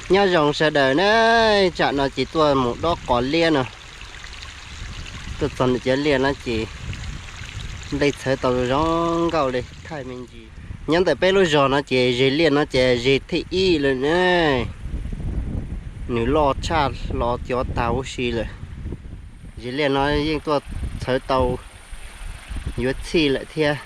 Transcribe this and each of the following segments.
Nyob zoo sawv daws na, tsam no ces tuaj mus dob qos liab no. Tuaj txog ntawm cov liaj no ces nplej txhawv tau zoo nkauj li thaij me ntsis. Nyob ntawm peb lub zos no ces zeg liaj no ces zeg thib ib lawm ne. Nws loj tshaj hlo cov tag huv si lawm. Zeg liaj no yeej tuaj txhawv tau yuav txhij lawm thiab.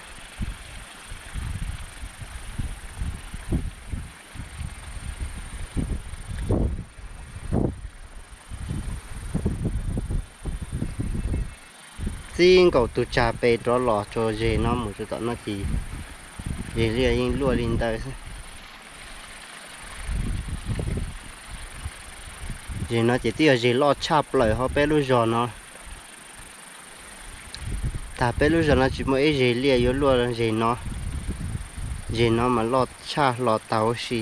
Txij nkaus tus tsag pem rov los rau zeg no mus rau tom no ces zeg liaj yeej luaj li ntawd xwb. Zeg no ces twb yog zeg loj tshaj plaws hauv peb lub zos no. Tag peb lub zos no tsis muaj ib zeg liaj yuav luaj zeg no. Zeg no mas loj tshaj hlo tag huv si.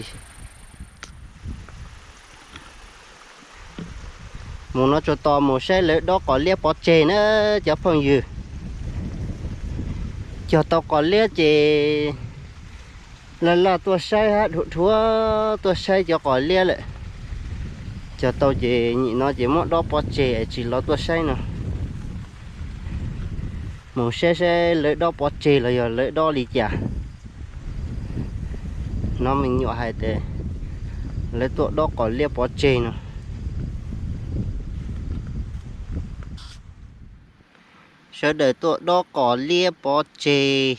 Mus no tsuas tos mus saib lawv dob qos liab pov tseg na cov phooj ywg. Cog tau qos liab ces laj laj tuaj saib hab dhuav dhuav tuaj saib cov qos liab lawm. Cog tau ces nyim no ces muab dob pov tseg es tsis los tuaj saib no. Mus saib saib lawv dob pov tseg los yog lawv dob li cas. Hnov me nyuam hais tias lawv tuaj dob qos liab pov tseg no. Sawv daws tuaj dob qos liab pov tseg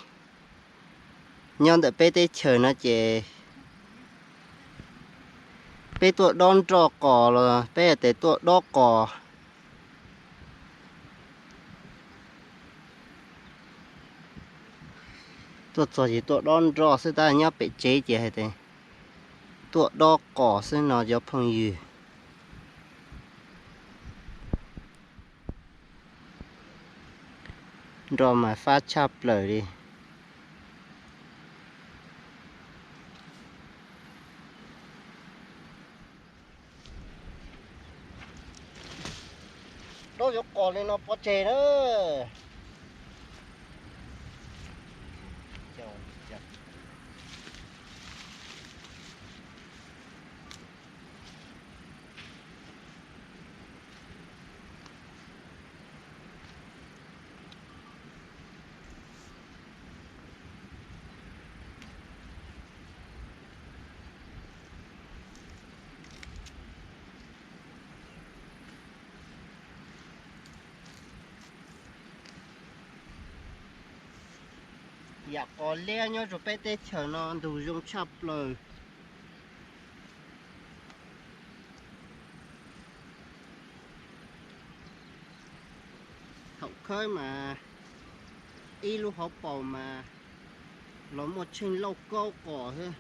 nyob ntawm peb teb chaws no ces peb tuaj dob nroj qos los peb hais tias tuaj dob qos. Tuaj txog ces tuaj dob nroj xwb tab nyob pem tsev ces hais tias tuaj dob qos xwb no cov phooj ywg. Nroj mas fab tshaj plaws li. Dob yuav qos li no pov tseg na. Yam qos liab nyob rau peb teb chaws no ntug zoo tshaj plaws. Thaum khawb mas ib lub hauv paus mas los muaj tsheej lauj kaub qos xwb.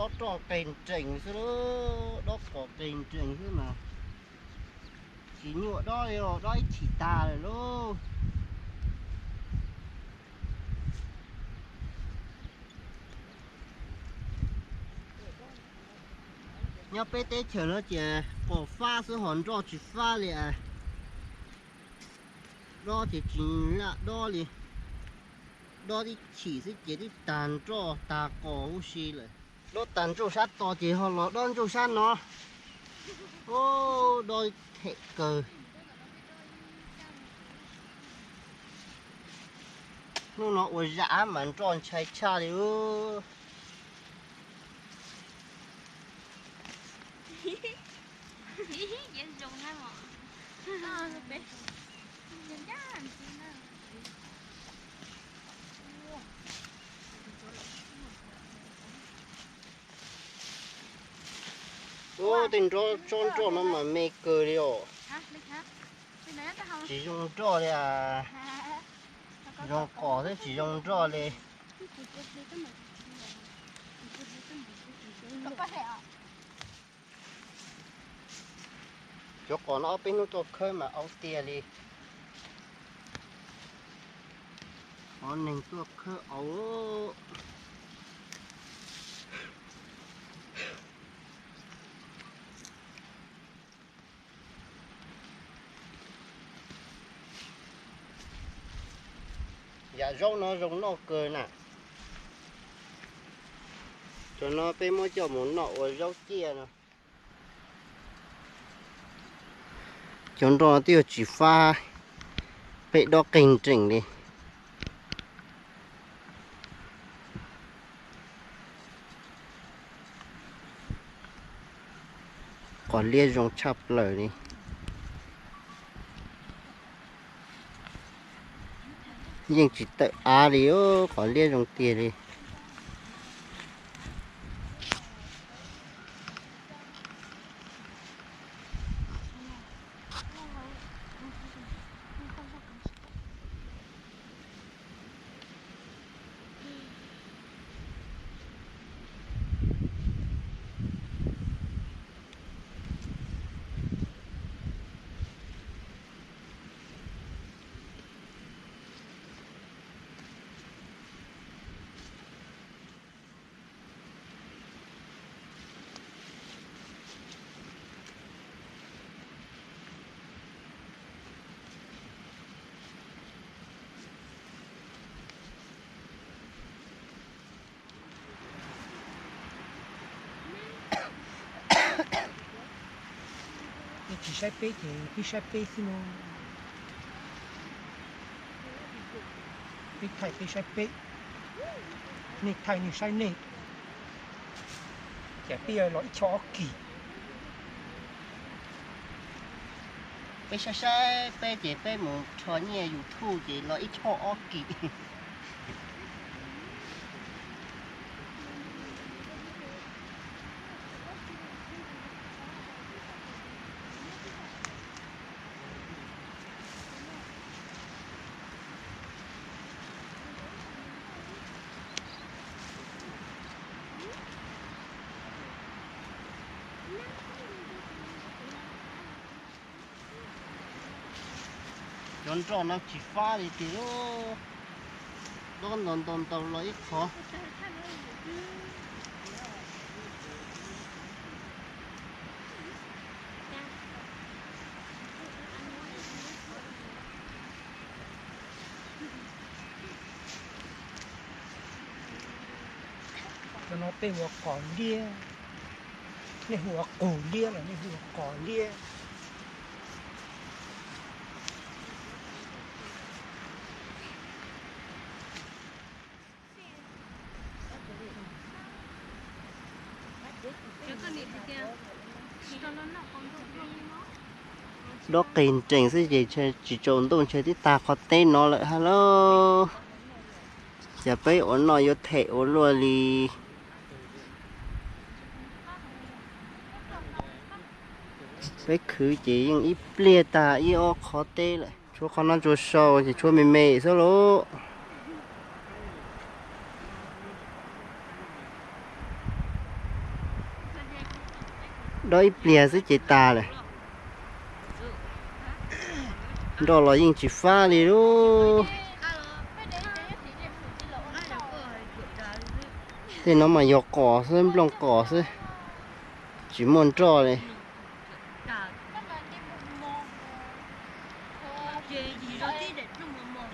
Dob roj qeeg nrees xwb lauj, dob qos qeeg nrees xwb mas tsis nyuaj dob li, dob ib chim tag lawm lauj. Nyob peb teb chaws no ces qos fab xwb ho nroj tsis fab li as. Dob ces tsis lam dob li, dob ib chim xwb ces twb tag nroj tag qos huv si lawm. Dob tag ntsooj sab tod ces ho los dob ntsooj sab no. Ub, dob them kawg. Hnub no ua zam mas nroj ntshai tshaj li ub. Ub, tej nroj tsob nroj no mas me kawg li os. Tsis zoo nroj li as. Zoo qos xwb tsis zoo nroj li. Cov qos no ob peb hnub tuaj khawb mas au tiag li. Qhov neeg tuaj khawb au. Yam zaub no zoo noj kawg na. Cov no peb muab coj mus noj ua zaub ciaj no. Cov nroj twb yuav tsis fab, peb dob qeeg nrees li. Qos liab zoo tshaj plaws li. Yeej tsis tawm av li, qos liab zoo tiag li. Nej tsis saib peb ces peb saib peb xwb no. Peb thaij peb saib peb, nej thaij nej saib nej. Ces peb los ib choj ob kis. Peb saib saib peb ces peb mus rho nyiaj YouTube ces los ib choj ob kis. Cov nroj no tsis fab li tiag, dob ntau ntau ntau los ib qho. Cov no peb hu ua qos liab, nej hu ua qus liab los nej hu ua qos liab. Dob qis nrees xwb ces tsis tsaus ntuj ntshe twb tag qhov teb no lawm hab lauj. Cas peb ua noj yuav them ua luaj li. Peb khwv ces yeej ib pliag tag ib ob qhov teb lawm. Tshuav qhov no tsuas sau ces tshuav me me xwb lauj. Dob ib pliag xwb ces tag lawm. Nroj los yeej tsis fab li lauj. Tej no mas yog qos xwb, nplooj qos xwb, tsis muaj nroj li.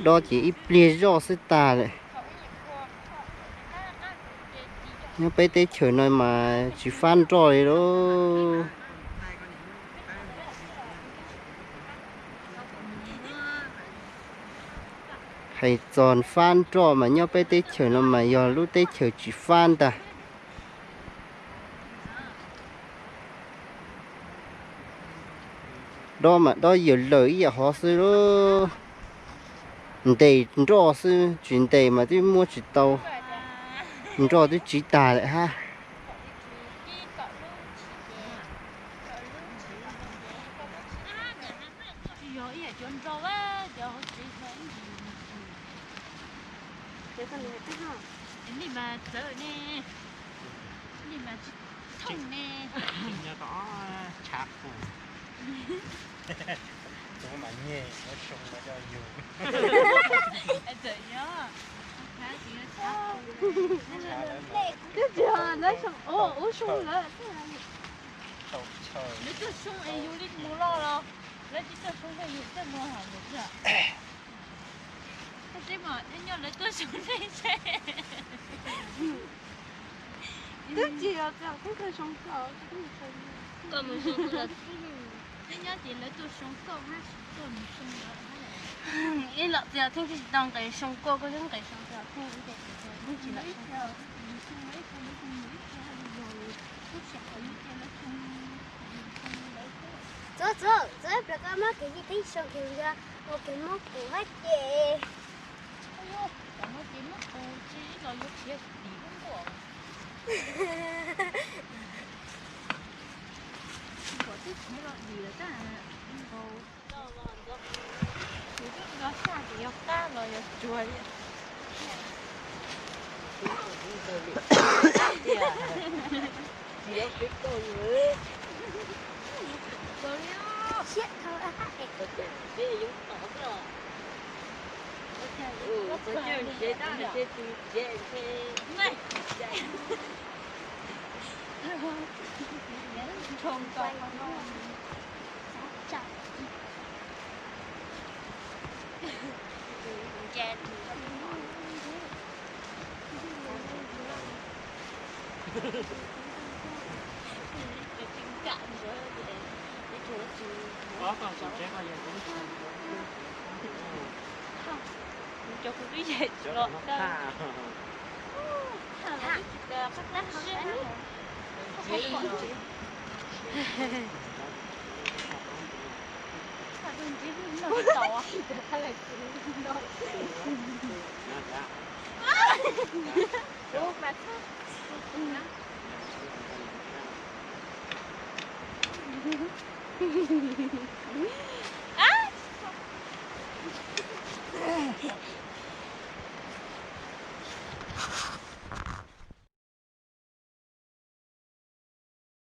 Dob ces ib pliag zoj xwb tag lawm. Nyob peb teb chaws no mas tsis fab nroj li lauj. Hais txog fab nroj mas nyob peb teb chaws no mas yog lub teb chaws tsis fab ntag. Dob mas dob yawm lawm ib yam hov xwb lauj. Ntes nroj xwb, tsis ntes mas twb muab tsis tau. Nroj twb tsiv tag lawm hab. Tsis yog ib yam cov nroj a, cov hauv tsev no ib ntsis. Ces koj li hais tib no, nej mas txawv ne, nej mas tsis thooj ne. Nyob tom tshav puag. Tus mas nyeg muab soo los coj yug. Txawm yog, twb tsis yog lawv soo, ua soo lawv. Lawv tuaj soo es yus li mus loj los, lawv tsis tuaj soo koj yus tuaj mus hauv mus txog. Koj seb mas nyob nyob lawv tuaj soo nej seb. Twb tsis yog tias twb tuaj soo koj, koj mus soo koj los xwb. Nyob nyob ces lawv tuaj soo koj hab, tuaj mus soo lawv hab. Ib los txiv os, Theej twb tsis tau nqis soo koj, koj twb nqis soo txiv os, Theej ib ces txiv os, Theej tsis lam soo koj. Txog txog txog, plam koj muab kev yig Theej soo kev ua, ua kev muab kuv hab ces. Ua, cov no ces muab kuv tsis los yuav khiav dim lub nkuaj. Kuv twb khiav los dim lawm tab nkaus. Yus twb nco saj ces yog qab los yog tsuag li. Tsis yog peb koj li. Siab dhau. Cov kuv twb yem los tau.